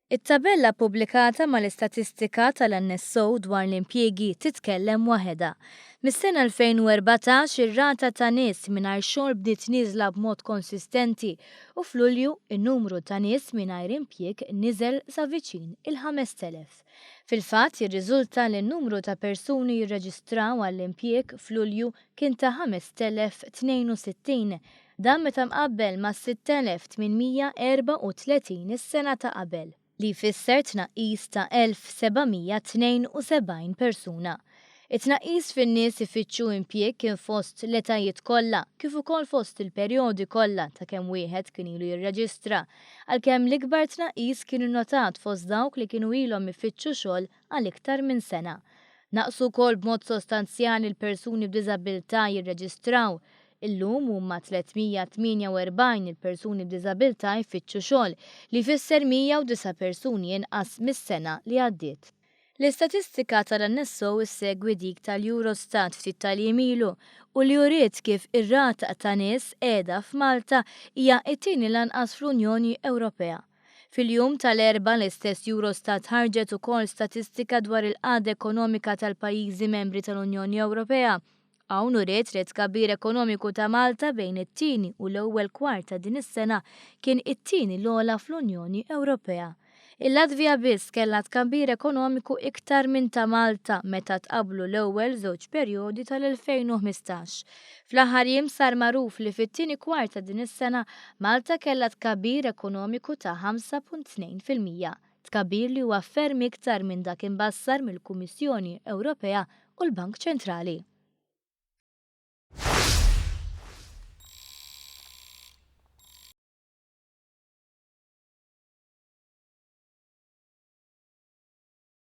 It-tabella ppubblikata mal-istatistika tal-NSO dwar l-impjiegi titkellem waħedha. Mis-sena 2014 ir-rata ta' nies mingħajr xogħol bdiet nieżla b'mod konsistenti u f'Lulju n-numru ta' nies mingħajr impjieg niżel sa viċin il-5,000. Fil-fatt jirriżulta li n-numru ta' persuni jirreġistraw għall-impjieg f'Lulju kien ta' 5,062, Dan meta mqabbel mas-6,834 is-sena ta' qabel, li jfisser tnaqqis ta' 1,772 persuna. It-tnaqqis fin-nies ifittxu impjieg kien fost l-etajiet kollha kif ukoll fost il-perjodi kollha ta' kemm wieħed kien ilu jirreġistra, għalkemm l-ikbar tnaqqis kien innotat fost dawk li kienu ilhom ifittxu xogħol għal iktar minn sena. Naqsu wkoll b'mod sostanzjali l-persuni b'diżabbiltà jirreġistraw. Illum huma 348 il-persuni b'diżabilità jfittxu xogħol, li jfisser 109 persuni inqas mis-sena li għaddiet. L-istatistika tal-NSO issegwi dik tal-Eurostat ftit tal-jiem ilu u li uriet kif ir-rata ta' nies qiegħda f'Malta hija t-tieni l-anqas fl-Unjoni Ewropea. Fil-jum tal-Erbgħa l-istess Eurostat ħarġet ukoll statistika dwar il-qagħda ekonomika tal-pajjiżi membri tal-Unjoni Ewropea. Hawn uriet li t-tkabbir ekonomiku ta' Malta bejn it-tieni u l-ewwel kwart ta' din is-sena kien it-tieni l-ogħla fl-Unjoni Ewropea. Il-Latvja biss kellha tkabbir ekonomiku iktar minn ta' Malta meta tqabblu l-ewwel żewġ perjodi tal-2015. Fl-aħħar jiem sar magħruf li fit-tieni kwart ta' din is-sena Malta kellha tkabbir ekonomiku ta' 5.2%, tkabbir li huwa ferm iktar minn dak imbassar mill-Kummissjoni Ewropea u l-Bank Ċentrali.